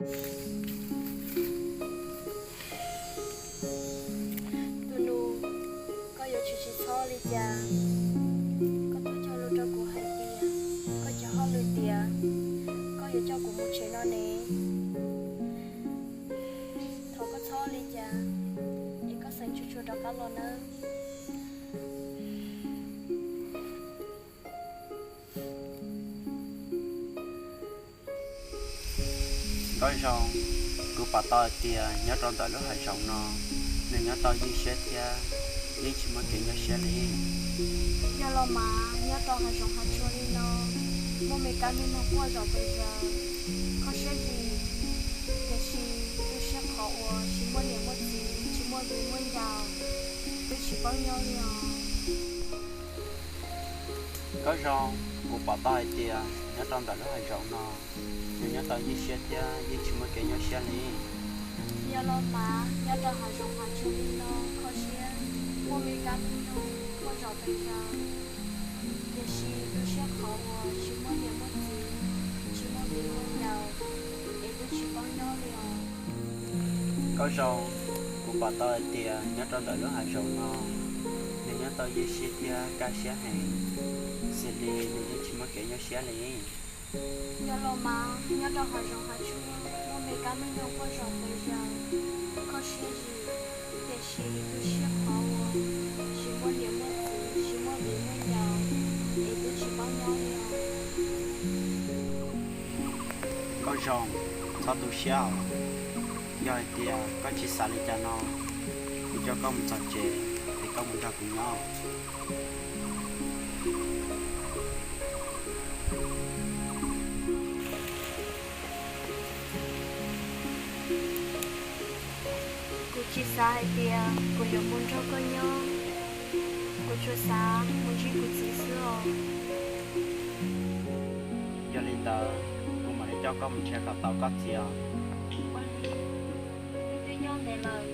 Tus nus, koj yuav tsis tsis txhob li cas. Koj twb cog lus rau kuv hais tias koj cov hauj lwm tiav, koj yuav coj kuv mus tsev no ne. Thov koj txhob li cas, es koj xeev tsuag tsuag rov qab los nawb. Nkauj Zoo, kuv pom tau hais tias nyob rau ntawm lub hav zoov no, nws nyob tau ywj siab thiab yeej tsis muaj kev nyuaj siab li. Yog los mas, nyob rau hav zoov hav tsuag li no, muaj me kab me noog quaj zom pes zaws, kho siab zim, tiam sis tu siab qhov uas tsis muaj niam muaj txiv, tsis muaj viv muaj ncaus, twb tsis paub nyob li os. Nkauj Zoo, kuv pom tau hais tias nyob rau ntawm lub hav zoov no, nws nyob tau ywj siab thiab yeej tsis muaj kev nyuaj siab li. Yog los mas, nyob rau hav zoov hav tsuag li no, kho siab, muaj me kab me noog quaj zom pes zaws, tiam sis tu siab qhov uas tsis muaj niam muaj txiv, tsis muaj viv muaj ncaus, es twb tsis paub nyob li os. Nkauj Zoo, kuv pom tau hais tias nyob rau ntawm lub hav zoov no, nws nyob tau ywj siab thiab kaj siab heev, xws li nws yeej tsis muaj kev nyuaj siab li. Yog los mas, nyob rau hav zoov hav tsuag, muaj me kab me noog quaj zom pes zaws, kho siab zim, tiam sis tu siab qhov uas tsis muaj niam muaj txiv, tsis muaj viv muaj ncaus, es twb tsis paub nyob li os. Nkauj Zoo, txhob tu siab os. Yog hais tias koj tsis xav li cas no, kuv coj koj mus txog tsev es koj mus nrog kuv nyob. Kuv tsis xav hais tias kuv yuav mus nrog koj nyob, kuv tsuas xav mus ntsib kuv txiv xwb os. Yog li ntawd, kuv mam li coj koj mus nrhiav kom tau koj txiv os. Ua li, wb twb nyob ntev lawm,